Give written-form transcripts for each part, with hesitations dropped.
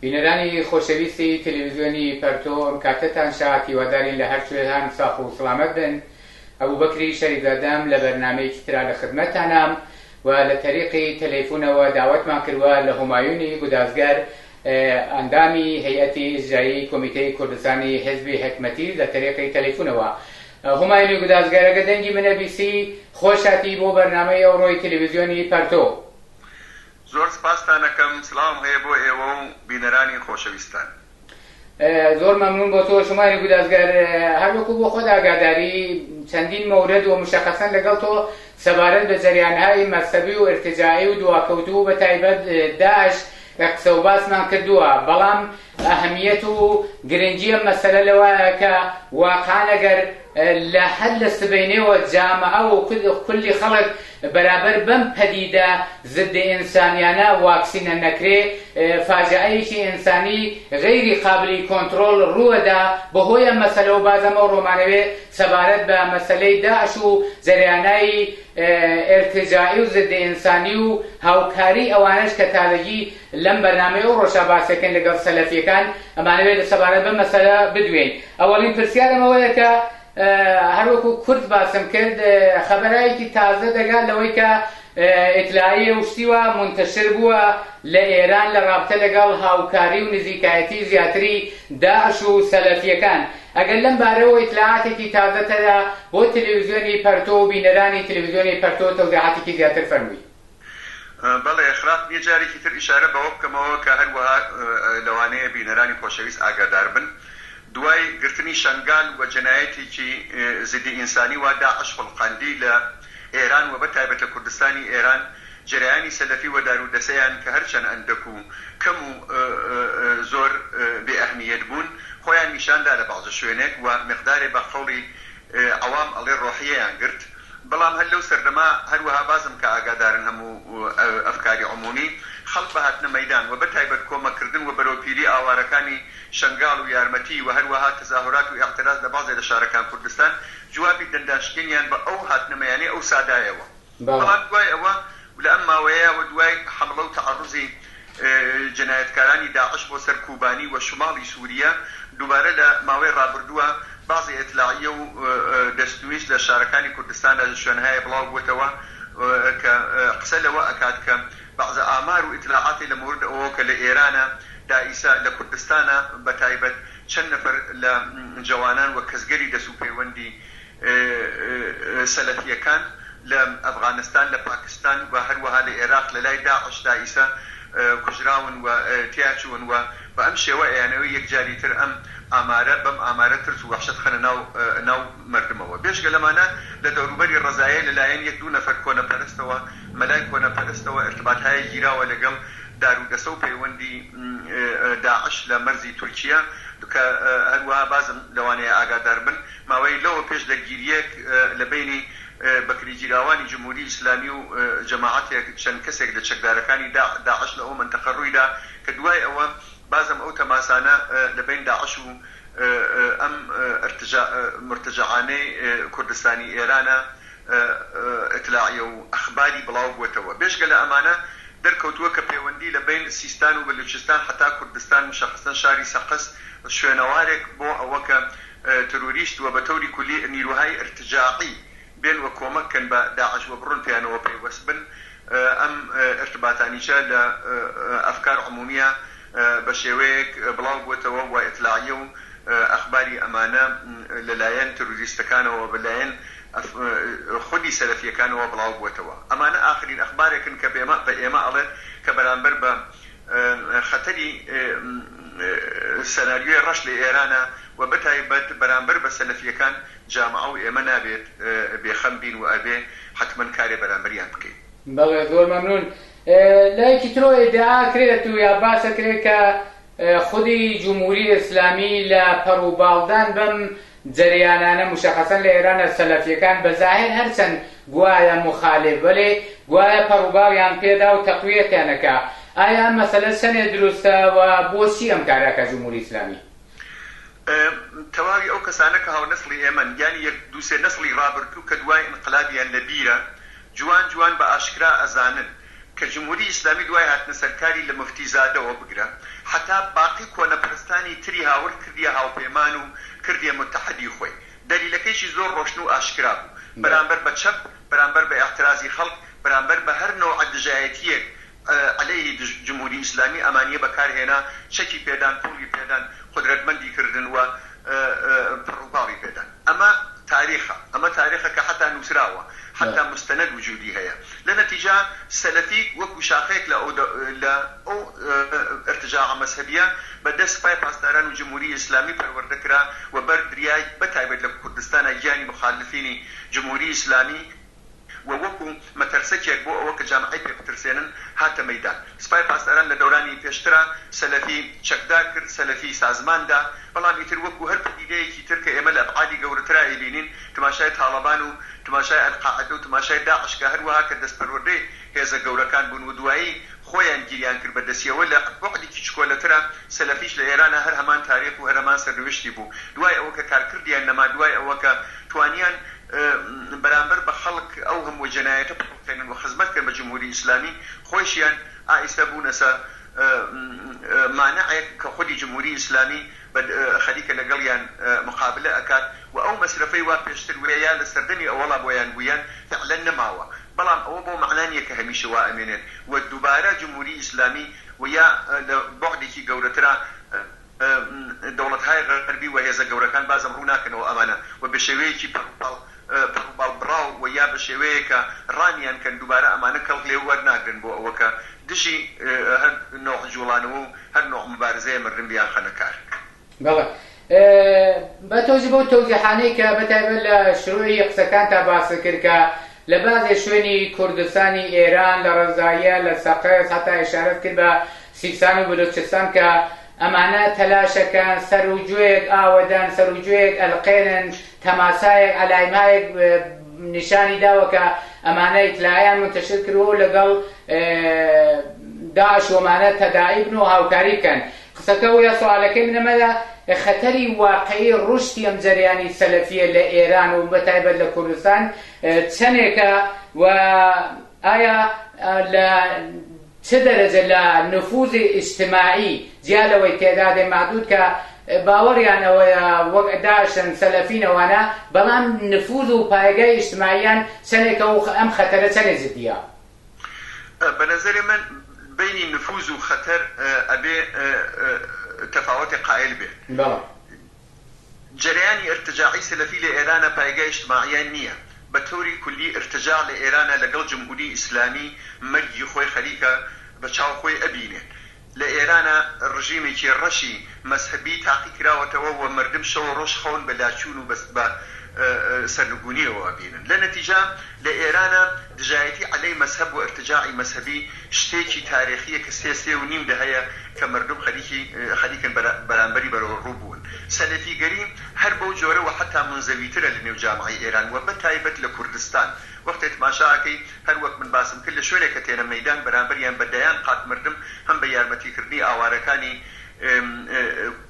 بینەرانی خۆشەویستی تەلەڤیزیۆنی پەرتۆ ئەم کاتەتان شاد هیوادارین لە هەر کوێ هەن ساخ و سڵامەت بن ئەبوبەکری شەریفزادەم لە بەرنامەیەکی ترا لە خدمەتتانام و لە تەریقی تەلەیفونەوە داوەتمان کردوە لە هومایونی گودازگەر ئەندامی هەیئەتی ئیجرایی کۆمیتەی کوردستانی حیزبی حکمەتی لە تەریقی تەلەیفونەوە هومایونی گودازگەر ئەگەر دەنگی منە بیسی خۆش هاتی بۆ بەرنامەی ئەوڕۆی تەلەڤیزیۆنی پەرتۆ. زۆر سپاستان ئەکەم سڵاوم هەیە بۆ ئێوە و بینەرانی خۆشەویستان. زۆر مەمنون بۆ تۆ شماری گودازگەر هەر وەکو بۆ خۆت ئاگاداری چەندین مەورد و مشەخەسەن لەگەڵ تۆ سەبارەت بە جەریانهای مەزهەبی و ئرتجاعی و دواکەوتوو بە تایبەت داعش قسە و باسمان کردووە بەڵام ئەهمیەت و گرنگی ئەم مەسەلە لەوایە کە واقعەن ئەگەر لە هەر لە سبەینێوە جامعە و کولی خەڵک بەرابەر بەم پەدیدە زد ئینسانیانە واکسینە نەکرێ فاجعەیەکی ئینسانی غەیری قابلی کۆنترۆڵ ڕووەدا بەهۆی ئەم مەسەلەوە بازم ئەو ڕۆمانەوێ سەبارەت بە مەسەلەی داعش و جەریانای ئیرتجاعی و زد ئینسانی و هاوکاری ئەوانەش کە تازەگی لەم بەرنامەی ئەوڕۆشا باسەکەین لەگەڵ سەلەفیەکان ئەمانەوێت لە سەبارەت بەم مەسەلە بدوێین ئەوەڵین پرسیارم ئەوەیە کە هەروەکو کورت باسم کرد خەبەرایەکی تازە دەگات لەوەی کە ئیتلاعیە و شتی وا مونتەشر بووە لە ئێران لە ڕابتە لەگەڵ هاوکاری و نزیکایەتی زیاتری داعش و سەلەفیەکان ئەگەر لەم بارەوە ئیتلاعاتێکی تازەت هەیە بۆ تەلەویزیۆنی پەرتۆ و بینەرانی تەلەویزیۆنی پەرتۆ تەوزیحاتێکی زیاتر فەرمووی. بەڵێ، خراپ نییە جارێکی تر ئیشارە بەوە بکەمەوە کە هەروەها لەوانەیە بینەرانی خۆشەویست ئاگادار بن دوای گرتنی شەنگال و جەنایەتێکی زدی ئینسانی وا داعش خوڵقاندی لە ئێران و بە تایبەت لە کوردستانی ئێران جەرەیانی سەلەفی و دارودەسەیان کە هەرچەند ئەندەک و کەم و زۆر بێ ئەهمیەت بوون خۆیان نیشان دا لە بەعزە شوێنێک و میقدارێ بە قەوڵی عەوام ئەڵێ ڕۆحیەیان گرت. بەڵام هەر لەو سەردەمە هەروەها بازم کە ئاگادارن هەموو ئەفکاری عمومی خەڵک بە هاتنە مەیدان و بەتایبەت کۆمەک کردن و بەرەو پیری ئاوارەکانی شەنگاڵ و یارمەتی و هەروەها تەزاهورات و ئیعتراز لە بەعزێ لە شارەکان کوردستان جوابی دەندانشکێنیان بە ئەو هاتنە مەیانەی ئەوسا دایەوە. بەڵام دوای ئەوە و لە ئەم ماوەیە و دوای حەمڵە و تەعەڕوزی جەنایەتکارانی داعش بۆ سەر کوبانی و شوماڵی سوریە، دووبارە لە ماوەی ڕابردووە بەعزی ئێتلاعیە و دەستنویس لە شارەکانی کوردستاندا لە شوێنهایێ بڵاو بووەتەوە کە قسە لەوە ئەکات کە بەعزە ئامار و ئیتلاعاتێ لە مورد ئەوە کە لە ئێرانە دا ئیسە لە کوردستانە بە تایبەت چەند نەفەر لە جەوانان و کەسگەلی دەس و پەیوەندی سەلەفییەکان لە ئەفغانستان، لە پاکستان و هەروەها لە ئێراق لە لای داعش تا ئیسە کوژراون و تیاچوون و بە ئەم شێوە ئەیانەوێ یەکجاری تر ئەم ئامارە بەم ئامارە ترس و وەحشەت خەنە ناو ناو مەردمەوە. بێجگە لەمانە لە دەوروبەری ڕەزایە لە لایەن یەک دوو نەفەر کۆنەپەرستەوە مەلای کۆنەپەرستەوە ئیرتباتهایەک گیراوە لەگەڵ دارودەسە و پەیوەندی داعش لە مەرزی تورکیە کە هەروەها بازم لەوانەیە ئاگادار بن ماوەی لەوە پێش دەرگیرییەک لە بەینی بەکریگیراوانی جمهوری ئیسلامی و جەماعەتێک چەند کەسێک لە چەکدارەکانی داعش لە ئەو مەنتەقە ڕوویدا کە دوای ئەوە بازم ئەو تەماسانە لە بەین داعش و ئەم مرتجعانەی کوردستانی ئێرانە ئیتلاعیە و ئەخباری بڵاو بووەتەوە. بێجگە لە ئەمانە دەرکەوتووە کە پێوەندی لە بەین سیستان و بەلوچستان حەتا کوردستان مشەخەسەن شاری سەقز شوێنەوارێک بۆ ئەوە کە تروریست و بە تەوری کولی نیروهای ئرتجاعی بێن و کۆمەک کەن بە داعش و بڕۆن پێیانەوە پەیوەست بن ئەم ئرتباتانیچە لە ئەفکار عمومیە بە شێوەیەک بڵاو بووەتەوە و ئیتلاعیە و ئەخباری ئەمانە لە لایەن تروریستەکانەوە بە لایەن خودی سەلەفیەکانەوە بڵاو بووەتەوە. ئەمانە ئاخرین ئەخبارێکن کە بە ئێمە ئەڵێت کە بەرامبەر بە خەتەری سەناریۆی ڕەش لە ئێرانە و بەتایبەت بەرامبەر بە سەلەفیەکان جامعە و ئێمە نابێت بێخەم بین و ئەبێ حەتمەن کارێ بەرامبەریان بکەین. بەڵێ زۆر مەمنون. لایەکی ترەوە ئیدعا ئەکرێت و یا باس ئەکرێت کە خودی جمهوری ئیسلامی لە پەڕ و باڵدان بەم جەریانانە موشەخەسەن لە ئێرانە سەلەفیەکان بە زاهر هەرچەند گوایە موخالف وەلێ گوایە پەڕ و باڵیان پێدا و تەقویەتیان ئەکا. ئایا ئەم مەسەلە چەنێ دروستە و بۆچی ئەم کارە ئەکا جمهوری ئیسلامی؟ تەواوی ئەو کەسانە کە هاونەسڵی ئێمەن یانی یەک دوو سێ نەسڵی ڕابردوو کە دوای ئینقلابیان لە بیرە جوان جوان بە ئاشکرا ئەزانن کە جمهوری ئیسلامی دوای هاتنە سەرکاری لە موفتی زادەوە بگرە حەتا باقی کۆنەپەرستانی تری هاورد کردیە هاوپەیمان و کردیە متحدی خۆی دەلیلەکەیشی زۆر ڕۆشن و ئاشکرا بوو بەرامبەر بە چەپ بەرامبەر بە ئیعترازی خەڵک بەرامبەر بە هەر نەوعە دژایەتییەک عەلەیهی دژ جمهوری ئیسلامی ئەمانیە بەکار هێنا، چەکی پێدان، پوڵی پێدان، قودرەتمەندی کردن و پەڕوپاڵی پێدان. ئەمە تاریخە، ئەمە تاریخە کە حەتا نووسراوە، حەتا موستەنەد وجودی هەیە. لە نەتیجە سەلەفی وەکوو شاخەیەک لە ئەو لە ئەو ئرتجاعە مەزهەبیە بە دەست سپای پاسداران و جمهوری ئیسلامی پەروەردە کرا و بەر دریا بە تایبەت لە کوردستانا گیانی موخالفینی جمهوری ئیسلامی و وەکو مەتەرسەکێک بۆ ئەوە کە جامعەی پێ بترسێنن هاتە مەیدان. سپای پاسداران لە دەورانی پێشترا سەلەفی چەکدار کرد، سەلەفی سازمان دا، بەڵام ئیتر وەکو هەر پەدیدەیەکی تر کە ئێمە لە ئەبعادی گەورەترا ئەیبینین، تماشای تاڵەبان و تماشای ئەلقاعدە و تماشای داعش کە هەروەها کە دەستپەروەردەی هێزە گەورەکان بوون و دوایی خۆیان گیریان کرد بە دەسیەوە لە بوعدێکی چکۆلەترا سەلەفیش لە ئێرانا هەر هەمان تاریخ و هەر هەمان سەرنوشتی بوو دوای ئەوە کە کارکردیان نەما دوای ئەوە کە توانیان بەرامبەر بە خەڵک ئەو هەمووە جەنایەتە بخوڵقێنن و خزمەت کەن بە جمهوری ئیسلامی خۆیشیان ئا ئیستا بوونەسە مانعێک کە خودی جمهوری ئیسلامی بە خەریکە لەگەڵیان مقابلە ئەکات و ئەو مەسرەفەی وا پێشتر وێ یا لە سەردەمی ئەوەڵا بۆیان بوویان فعلەن نەماوە بەڵام ئەوە بەو مەعنا نیە کە هەمیشە وا ئەمێنێت و دووبارە جمهوری ئیسلامی و یا لە بوعدێکی گەورەترا دەوڵەتهای غەربی و هێزە گەورەکان بازم ڕوو ناکەنەوە ئەمانە و بە شێوەیەکی پەڕوپاڵ پەڕوباڵ بڕاو و یا بە شێوەیەک کە ڕامیان کەن دووبارە ئەمانە کەڵک لێ وەرناگرن بۆ ئەوە کە دژی هەر نەوع جووڵانەوە و هەر نەوع موبارزەیە مەردم بیانخەنە کار. بەڵێ. بە تەوزی بەو تەوزیحانەی کە بە تایبەت لە شروعی قسەکانتا باست کرد کە لە بەعزێ شوێنی کوردستانی ئێران لە ڕەزاییە لە سەقز هەتا ئیشارەت کرد بە سیستان و بلوچستان کە ئەمانە تەلاشەکەن سەر و گوێیەک ئاوەدەن سەر و گوێیەک ئەلقێنن تەماسایەک عەلایمایەک نیشانی داوە کە ئەمانە ئیتلاعیان منتەشر کردوە و لەگەڵ داعش وەمانە تەداعی بن و هاوکاری بکەن قسەکە و یا سوالەکەی من ئەمەیە خەتەری واقعی ڕوشدی ئەم جەریانی سەلەفیە لە ئێران و بەتایبەت لە کوردستان چەنێکە و ئایا لە چ دەرەجە لە نفوزی ئیجتماعی جیا لەوەی تێدادێ مەعدود کە باوەڕیان ئەوەیە وەک داعشن سەلەفین ئەوانە بەڵام نفوز و پایگای ئیجتماعیان چەنێکە و ئەم خەتەرە چەنێ جدیە؟ بە نەزەرێ من بەینی نفوز و خەتەر ئەبێ تەفاوەتێ قایل بێ. بەڵێ. جەرەیانی ئرتجاعی سەلەفی لە ئێرانا پایگای ئیجتماعیان نییە. بە تەوری کولی ئرتجاع لە ئێرانا لەگەڵ جمهوری ئیسلامی مەرگی خۆی خەریکە بە چاو خۆی ئەبینێ. لە ئێرانا ڕژیمێکی ڕەشی مەزهەبی تاقی کراوەتەوە و مەردم شەو و ڕۆژ خەون بە لاچوون و بە سەرنگونیەوە ئەبینن. لە نەتیجە لە ئێرانا دژایەتی عەلەی مەزهەب و ئرتجاعی مەزهەبی شتێکی تارێخیە کە سێ سێ و نیم دەهەیە کە مەردوم خەریکی خەریکن بەرامبەری بەرەو ڕوو بوون. سەلەفیگەری هەر بەو جۆرە و حەتا مونزەویترە لە نێو جامعەی ئێران و بە تایبەت لە کوردستان. وەختێ تماشا ئەکەی هەر وەک من باسم کرد لە شوێنێک کە تێنە مەیدان بەرامبەریان بە دەیان قات مردم هەم بە یارمەتی کردنی ئاوارەکانی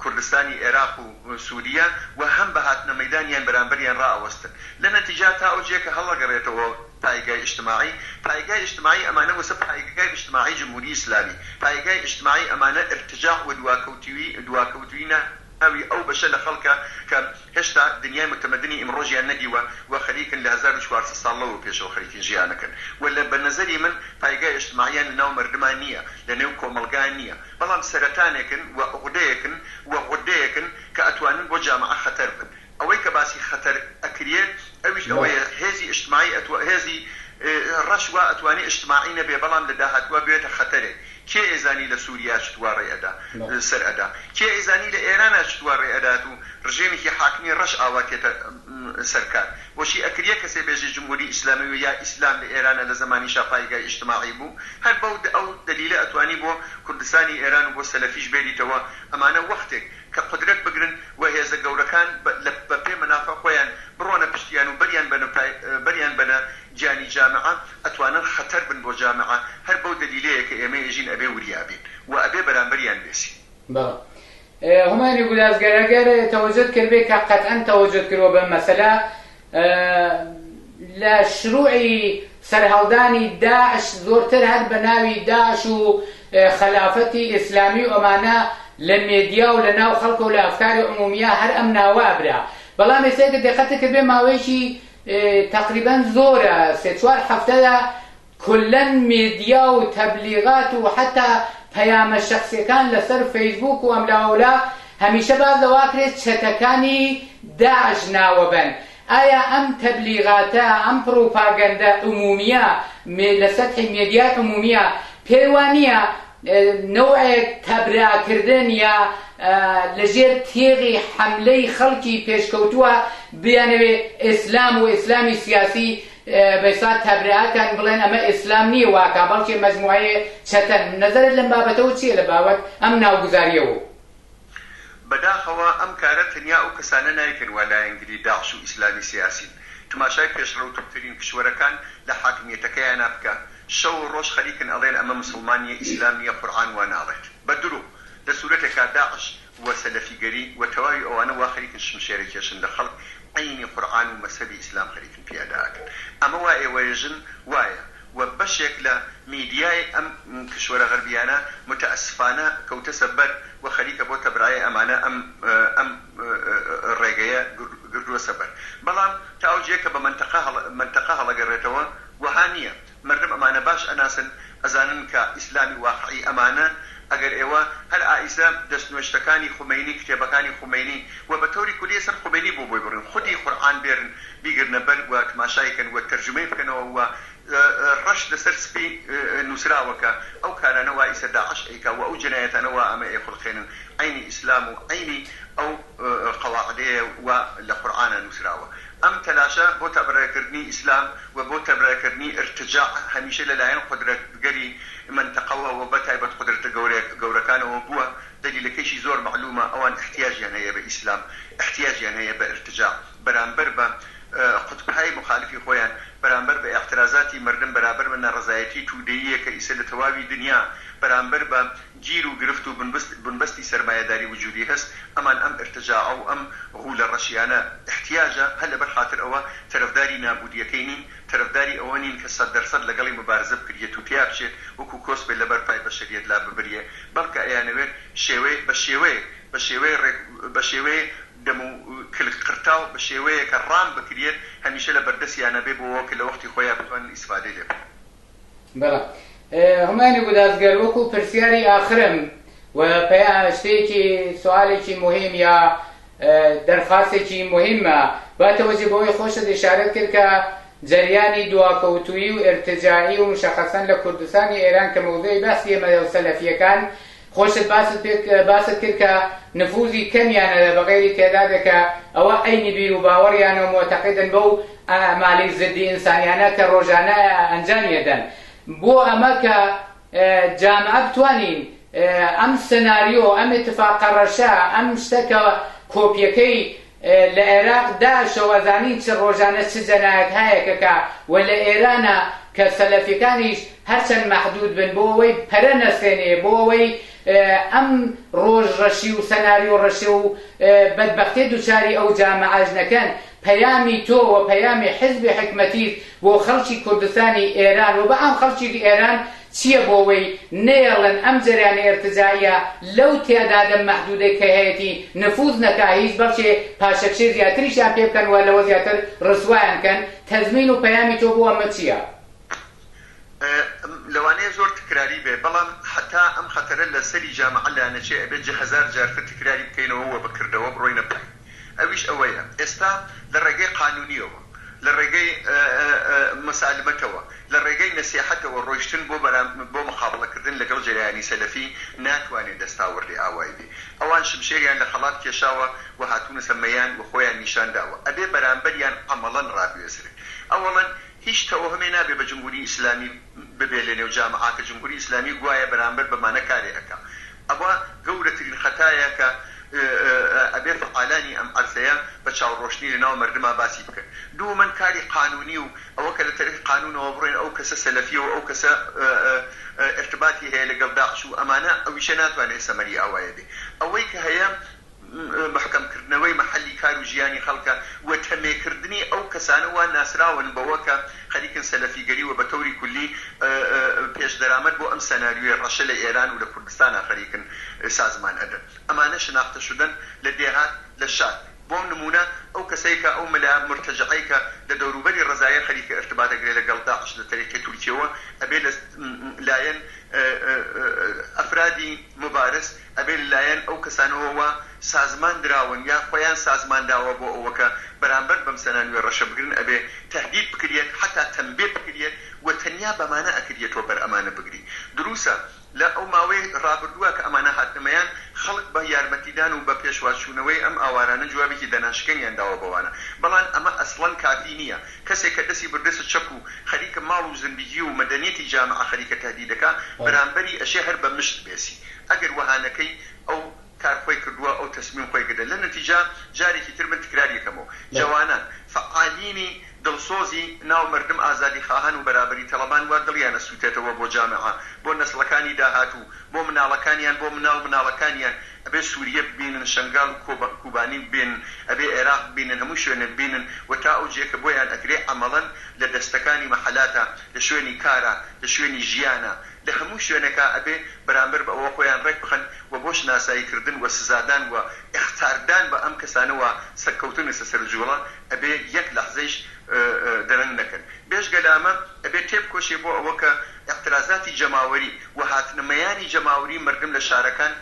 کوردستانی ئێراق و سوریە و هەم بە هاتنە مەیدانیان بەرامبەریان ڕائەوەستن لە نەتیجا تا ئەو جێ کە هەڵەگەڕێتەوە پایگای ئیجتماعی پایگای ئیجتماعی ئەمانە وەسە پایگای ئیجتماعی جمهوری ئیسلامی پایگای ئیجتماعی ئەمانە ئرتجاع و دواکەوتوی دواکەوتوی ناوی ئەو بەشە لە خەڵکە کە هێشتا دنیای متمدنی ئیمڕۆژیان نەدیوە و خەریکن لە 1400 ساڵ لەوە پێشەوە خەریکن ژیانەکەن و لە بە نەزەری من پایگای ئیجتماعیان لە ناو مەردما نییە لە نێو کۆمەڵگا نییە بەڵام سەرەتانێکن و عوقدەیەکن و غودەیەکن کە ئەتوانن بۆ جامعە خەتەر بن ئەوەی کە باسی خەتەر ئەکریێت ئەویش ئەوەیە هێزی ئیجتماعی ئەتوا هێزی ڕەش وا ئەتوانێ ئیجتماعی نەبێ بەڵام لە داهاتووا ببێتە خەتەرێک کێ ئەیزانی لە سوریا چتوا ڕێ ئەدا سەر ئەدا کێ ئەیزانی لە ئێرانا چتوا ڕێ ئەدات و ڕژێمێکی حاکمی ڕەش ئاوا تێتە سەر کار بۆچی ئەکریە کەسێ بێژێ جمهوری ئیسلامی و یا ئیسلام لە ئێرانا لە زەمانی شا پایگای ئیجتماعی بوو هەر بەو ئەو دەلیلە ئەتوانی بۆ کوردستانی ئێران و بۆ سەلەفیش بێریتەوە ئەمانە وەختێک. کە قودرەت بگرن و هێزە گەورەکان لە بە پێ مەنافع خۆیان بڕۆنە پشتیان و بەریان بەنە پای بەریان بەنە گیانی جامعە ئەتوانن خەتەر بن بۆ جامعە هەر بەو دەلیلەیە کە ئێمە ئێژین ئەبێ وریا بین و ئەبێ بەرامبەریان بێسین. بەڵێ هومایونی گودازگەر ئەگەر تەوەجۆت کردبێ کە قەتعەن تەوەجۆت کردوە بەم مەسەلە لە شروعی سەرهەڵدانی داعش زۆرتر هەر بە ناوی داعش و خەلافەتی ئیسلامی و ئەمانە لە مێدیا و لە ناو خەڵک و لە ئەفکاری عمومیە هەر ئەم ناوە ئەبرا بەڵام ئێستا گەر دقەتت کردبێ ماوەیەکی تەقریبەن زۆرە سێ چوار هەفتەیە کولەن مێدیا و تەبلیغات و حەتا پەیامە شەخسیەکان لەسەر فەیسبوک و ئەملاوئەولا هەمیشە باس لەوەئەکرێت چەتەکانی داعش ناوەبەن ئایا ئەم تەبلیغاتە ئەم پڕوپاگەندە عمومیە لە سەتحی مێدیای عمومیە پێی وانیە نەوعێک تەبرئەکردن یا لەژێر تێغی حەملەی خەڵکی پێشکەوتووە بیانەوێ ئیسلام و ئیسلامی سیاسی بەیسا تەبرئە کەن بڵێن ئەمە ئیسلام نییە واکا بەڵکێ مەجموعەیێ چەتەن نەزەرت لەم بابەتەوە چییە لە باوەت ئەم ناوگوزارییەوە؟ بەداخەوە ئەم کارە تەنیا ئەو کەسانە نایکەن وا لایەنگری داعش و ئیسلامی سیاسین. تماشای پێشڕەوتووترین کشوەرەکان لە حاکمیەتەکەیانا بکە شەو و ڕۆژ خەریکن ئەڵێن ئەمە مسوڵمان نیە ئیسلام نیە قورعان وا ناڵێت. بە درۆ. لە سورەتێکا داعش و سەلەفیگەری و تەواوی ئەوانە وا خەریکن شمشێرە کێشن لە خەڵک عەینی قورعان و مەزهەبی ئیسلام خەریکن پیادە ئەکەن ئەمە وا ئێوەیەژن وایە و بەشێک لە میدیای ئەم کشوەرە غەربیانە متاسفانە کەوتەسە بەر و خەریکە بۆ تەبرایەی ئەمانە ئەم ئەم ڕێگەیە گردوەسە بەر بەڵام تا ئەو جێیە کە بە مەنتەقە مەنتەقە هەڵەگەڕێتەوە وەها نیە مەردم ئەمانە باش ئەناسن ئەزانن کە ئیسلامی واقعی ئەمانە ئەگەر ئێوە هەر ئائیسە دەستنوێشتەکانی خومەینی کتێبەکانی خومەینی و بە تەوری کولی ئەسەن خومەینی بۆ بۆی بڕین خودی قورعان بێرن بیگرنە بەر و تماشای کەن و تەرجومەی بکەنەوە و ڕەش لەسەر سپی نوسراوە کە ئەو کارانە وا ئیسە داعش ئەیکا و ئەو جەنایەتانە وا ئەمە ئەیخولقێنن عەینی ئیسلام و عەینی ئەو قەواعدەیە وا لە قورعانا نوسراوە ئەم تەلاشە بۆ تەبرەکردنی ئیسلام و بۆ تەبرەکردنی ئیرتجاع هەمیشە لە لایەن قودرەتگەلی مەنتەقەوە و بە تایبەت قودرەتە گەورەکانەوە بووە، دەلیلەکەیشی زۆر مەعلومە، ئەوان ئیحتیاجیان هەیە بە ئیسلام، ئیحتیاجیان هەیە بە ئیرتجاع بەرامبەر بە قوتبهای موخالفی خۆیان، بەرامبەر بە ئیعترازاتی مەردم، بەرابەر بە ناڕەزایەتی تودەییە کە ئیسە لە تەواوی دنیا بەرامبەر بە گیر و گرفت و بنبەستی سەرمایەداری وجودی هەس، ئەمان ئەم ئرتجاعە و ئەم غولە ڕەشیانە ئیحتیاجە، هەر لەبەر خاتر ئەوە تەرەفداری نابودیەکەی نین، تەرەفداری ئەوە نین کە سەددەرسەد لەگەڵی موبارزە بکریەت و تیا بچێت وەکو کۆسپێ لەبەر پای بەشەریەت لا ببریێ، بەڵکە ئەیانەوێت شێوەی بە شێوەیەک بە شێوەی ڕێک بە شێوەی دەم و کلک قرتاو بە شێوەیەکە ڕام بکریەت هەمیشە لە بەردەسیانە بێ بۆ ئەوە کە لە وەختی خۆیا بتوانن ئیسفادەی لێ بکەن. بەڵێ هومایونی گودازگەر وەکو پرسیاری ئاخرم و پەیا شتێکی سوالێکی موهیم یا دەرخواستێکی موهیمە با تەوەجه بەوەی خۆشت ئیشارەت کرد کە جەریانی دواکەوتوویی و ئرتجاعی و مشەخەسەن لە کوردستانی ئێران کە مەوزوعی بەحسی ئێمەیە و سەلەفییەکان خۆشت باست پێ باست کرد کە نفوزی کەمیانە بە غەیری تێدادێک کە ئەوە عەینی بیر و باوەڕیانە و موعتەقیدن بەو ئەعمالی زدی ئینسانیانە کە ڕۆژانە ئەنجامی ئەدەن بۆ ئەمە کە جامعە بتوانین ئەم سناریۆ ئەم ئیتفاقە ڕەشە ئەم شتە کە کۆپیەکەی لە عێراق داعشەوە ئەزانین چ ڕۆژانە چ جەنایەتهایەک ئەکا و لە ئێرانە کە سەلەفیەکانیش هەرچەند مەحدود بن بۆ ئەوەی پەرە نەسێنێ بۆ ئەوەی ئەم ڕۆژ ڕەشی و سەناریۆ ڕەشی و بەدبەختیە دوچاری ئەو جامعەش نەکەن پەیامی تۆ و پەیامی حزبی حکمەتیت بۆ خەڵکی کوردستانی ئێران و بە عام خەڵکی ئێران چیە بۆ وەی نەیەڵن ئەم جەریانە ئیرتجاعیە لەو تێدادە مەحدودەی کە هەیەتی نفوز نەکا هیچ بەڵکێ پاشەکشەی زیاتریشیان پێ بکەن و لەوە زیاتر ڕسوایان کەن تەزمین و پەیامی تۆ بۆ ئەمە چیە؟ لەوانەیە زۆر تکراری بێ بەڵام هەتا ئەم خەتەرە لە سەری جامعە لانەچێ ئەبێ جهەزار جارتر تکراری بکەینەوە و بە کردەوە بڕۆینە پای. ئەویش ئەوەیە ئێستا لە ڕێگەی قانونیەوە، لە ڕێگەی مسالمەتەوە، لە ڕێگەی نەسیحەتەوە ڕۆیشتن بۆ بۆ مقابڵەکردن لەگەڵ جەریانی سەلەفی ناتوانێ دەستاوردی ئاوای بێ. ئەوان شمشێریان لە خەڵات کێشاوە و هاتوونەسە مەیان و خۆیان نیشان داوە. ئەبێ بەرامبەریان عەمەڵەن ڕابوێسرن. ئەوەڵەن هیچ تەوەهومێ نابێ بە جمهوری ئیسلامی ببێ لە نێو جامعە کە جمهوری ئیسلامی گوایە بەرامبەر بەمانە کارێ ئەکا. ئەوە گەورەترین خەتایە کە ئەبێ فەعالانی ئەم عەرسەیە بە چاوڕۆشنی لە ناو مەردما باسی بکەن. دووەمەن کاری قانوونی و ئەوە کە لە تەریقی قانوونەوە بڕۆین ئەو کەسە سەلەفیە و ئەو کەسە ئیرتباتی هەیە لەگەڵ داعش و ئەمانە ئەویشە ناتوانێ سەمەری ئاوایە بێ. ئەوەی کە هەیە مەحکەم کردنەوەی مەحەلی کار و ژیانی خەڵکە و تەمێ کردنی ئەو کەسانە وا ناسراون بەوە کە خەریکن سەلەفیگەری و بە تەوری کولی پێش دەرامەت بۆ ئەم سەناریۆی ڕەشە لە ئێران و لە کوردستانا خەریکن سازمان ئەدەن. ئەمانە شناختە شدن لە دێهات لە شار. بۆ نموونە ئەو کەسەی کە ئەو مەلا مورتەجعەی کە لە دەوروبەری ڕەزایە خەریکە ئرتبات ئەگرێ لە گەڵ داعش لە تەریقی تورکیەوە ئەبێ لە لایەن ئەفرادی موبارز ئەبێ لە لایەن ئەو کەسانەوە وا سازمان دراون یا خۆیان سازمان داوە بۆ ئەوە کە بەرامبەر بەم سەنانوێ ڕەشە بگرن ئەبێ تەهدید بکریەت حەتا تەنبێ بکریەت و تەنیا بەمانە ئەکریەت تۆ بەر ئەمانە بگری دروسە لە ئەو ماوەی ڕابردووە کە ئەمانە هاتنە مەیان، خەڵک بە یارمەتیدان و بە پێشوازچوونەوەی ئەم ئاوارانە جوابێکی دەناشکێنیان داوە بەوانە. بەڵان ئەمە ئەسڵەن کافی نییە. کەسێک کە دەستی بردەسە چەک و خەریکە ماڵ و زندگی و مەدەنیەتی جامعە خەریکە تەهدید دەکا، بەرامبەری ئەشێ هەر بە مشت بێسی. ئەگەر وەها نەکەی ئەو کار خۆی کردووە، ئەو تەسمیم خۆی گردە. لە نەتیجە جارێکی تر من تکراری ئەکەمەوە. جەوانان، فەعالینی دڵسۆزی ناو مەردم ئازادیخواهان و بەرابەری تەڵەبان وا دڵیان ئەسوتێتەوە بۆ جامعە، بۆ نەسڵەکانی داهاتوو، بۆ مناڵەکانیان، بۆ مناڵ مناڵەکانیان، ئەبێ سوریە ببینن، شەنگال و کوبانی ببینن، ئەبێ ئێراق ببینن، هەموو شوێنێ ببینن و تا ئەو جێ کە بۆیان ئەکرێ عەمەڵەن لە دەستەکانی مەحەلاتا، لە شوێنی کارا، لە شوێنی ژیانا، لە هەموو شوێنێکا ئەبێ بەرامبەر بە ئەوە خۆیان ڕێک بخەن و بۆ شناسایی کردن و سزادان و ئیختاردان بە ئەم کەسانە وا سەرکەوتونەسە سەر جوڵە ئەبێ یەک لەحزەیش درەنگ نەکەن. بێژگە لە ئەمە ئەبێ تێبکۆشێ بۆ ئەوە کە ئیعترازاتی جەماوەری و هاتنە مەیانی جەماوری مەردم لە شارەکان،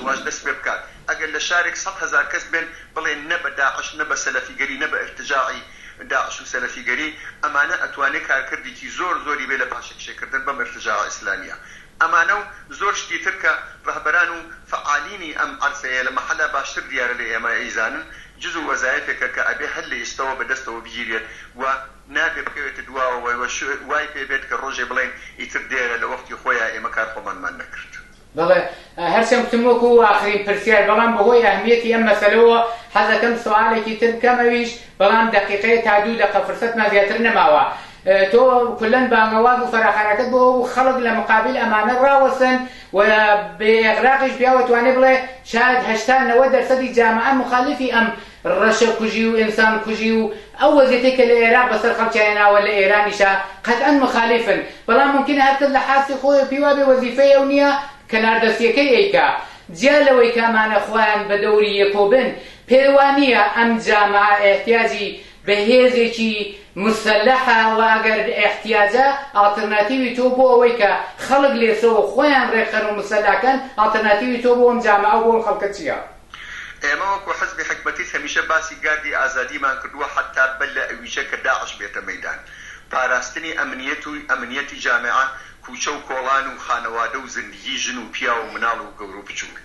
واش دەست پێ بکات ئەگەر لە شارێک 100,000 کەس بێن بڵێن نە بە داعش نە بە سەلەفیگەری نە بە ئیرتجاعی داعش و سەلەفیگەری ئەمانە ئەتوانێ کارکردێکی زۆر زۆری بێ لە پاشەکشێ کردن بەم ئیرتجاعە ئیسلامیە ئەمانە و زۆر شتی تر کە ڕەهبەران و فەعالینی ئەم عەرسەیە لە مەحەلا باشتر دیارە لە ئێمە ئەیزانن جزو وەزایفێکە کە ئەبێ هەر لە ئیستەوە بە دەستەوە بگیرێت و نابێ بکەوێتە دواوە و وای پێ بێت کە ڕۆژێ بڵێین ئیتر دێرە لە وەختی خۆیا ئێمە کار خۆمانمان نەکرد. بەڵێ هەرچەند کوتم وەکو ئاخرین پرسیار بەڵام بەهۆی ئەهمیەتی ئەم مەسەلەوە حەزەکەم سوالێکی تر بکەم ئەویش بەڵام دەقیقەیە تا دوو دەقە فرسەتمان زیاتر نەماوە تۆ کولەن بانگەواز و فەراخانەکەت بۆ ئەوە بوو خەڵک لە مقابل ئەمانە ڕاوەستن و بێ ئێغراقیش پیاو ئەتوانێ بڵێ شاید 80 90 دەرسەدی جامعە مخالفی ئەم ڕەشە کوژی و ئینسان کوژی و ئەو وەزیەتەی کە لە ئێراق بەسەر خەڵکیا هێناوە لە ئێرانیشا قەتعەن مخالیفن بەڵام مومکینە هەر کەس لە حاسی خۆی و پێی وابێ وەزیفەی ئەو نیە کەنار دەستیەکەی ئەیکا جیا لەوەی کە ئەمانە خۆیان بە دەوری یەکۆ بن پێ وا نیە ئەم جامعە ئیحتیاجی بە هێزێکی مسەلەحە و ئەگەر ئیحتیاجە ئاڵترناتیوی تۆ بۆ ئەوەی کە خەڵک لێسەوە خۆیان ڕێکخەن و مسەلەحکەن ئاڵترناتیوی تۆ بۆ ئەم جامعە و بۆ ئەم خەڵکە چیە؟ ئێمە وەکو حزبی حکمەتیست هەمیشە باسی گاردی ئازادیمان کردووە حەتا بەر لە ئەویشە کە داعش بێتە مەیدان پاراستنی ئەمنیەت و ئەمنیەتی جامعە کوچە و کۆڵان و خانەوادە و زندگی ژن و پیاو و مناڵ و گەورە و بچوک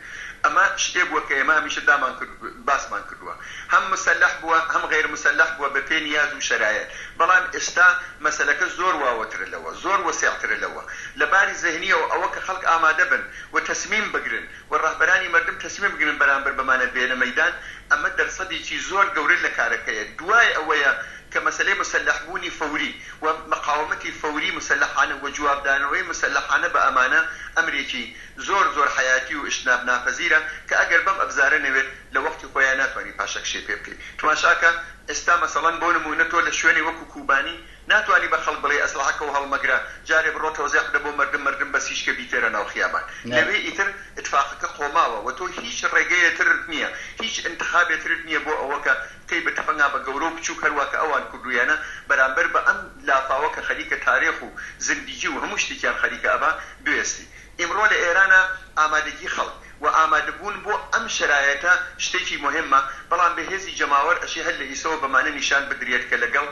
ئەمە شتێ بووە کە ئێمە هەمیشە دامان کرد باسمان کردووە هەم مسەلەح بووە هەم غەیر مسەلەح بووە بە پێ نیاز و شەرایەت بەڵام ئێستا مەسەلەکە زۆر واوەترە لەوە زۆر وەسیعترە لەوە لە باری زهنیەوە ئەوە کە خەڵک ئامادە بن و تەسمیم بگرن و ڕەهبەرانی مەردم تەسمیم بگرن بەرامبەر بەمانە بێنە مەیدان، ئەمە دەرسەدێکی زۆر گەورە لە کارەکەیە، دوای ئەوەیە کە مەسەلەی مسەلەح بوونی فەوری و مقاومەتی فەوری مسەلەحانە و جوابدانەوەی مسەلەحانە بە ئەمانە ئەمرێکی زۆر زۆر حەیاتی و اجتناب ناپەزیرە کە ئەگەر بەم ئەبزارە نەوێت لە وەختی خۆیا ناتوانی پاشەکشێ پێ بکەی. تماشاکە ئێستا مەسەڵەن بۆ نموونە تۆ لە شوێنێ وەکو کوبانی ناتوانی بە خەڵک بڵێی ئەسڵەحەکەو هەڵمەگرە جارێ بڕۆ تەوزیع بدە بۆ مەردم مەردم بەسیج کە بیتێرە ناو خیابان لەوێ ئیتر ئتفاقەکە قۆماوە وە تۆ هیچ ڕێگەیە ترت نیە هیچ ئنتخابێ ترت نیە بۆ ئەوە کە بکەی بە تفەنگا بە گەورە و بچوک هەروا کە ئەوان کردویانە بەرامبەر بە ئەم لافاوە کە خەریکە تارێخ و زندگی و هەموو شتێکیان خەریکە ئەبا بوێستی ئیمڕۆ لە ئێرانا ئامادەگی خەڵک و ئامادەبوون بۆ ئەم شەرایەتە شتێکی موهیمە، بەڵام بە هێزی جەماوەر ئەشێ هەر لە ئیسەوە بەمانە نیشان بدرێت کە لەگەڵ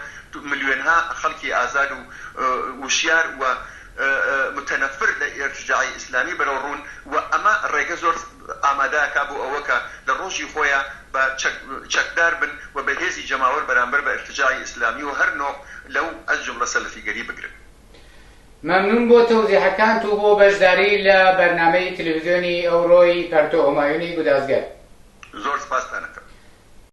ملیۆنها خەڵکی ئازاد و وشیار و متنفر لە ئیرتجاعی ئیسلامی بەرەو ڕوون و ئەمە ڕێگە زۆر ئامادە ئەکا بۆ ئەوە کە لە ڕۆژی خۆیا بە چەکدار بن و بە هێزی جەماوەر بەرامبەر بە ئیرتجاعی ئیسلامی و هەر نۆع لەو از جملە سەلەفیگەری بگرن. مەمنون بۆ تەوزیحەکانت و بۆ بەشداری لە بەرنامەی تلویزیۆنی ئەوڕۆی پەرتۆ هومایونی گودازگەر. زۆر سپاستانە.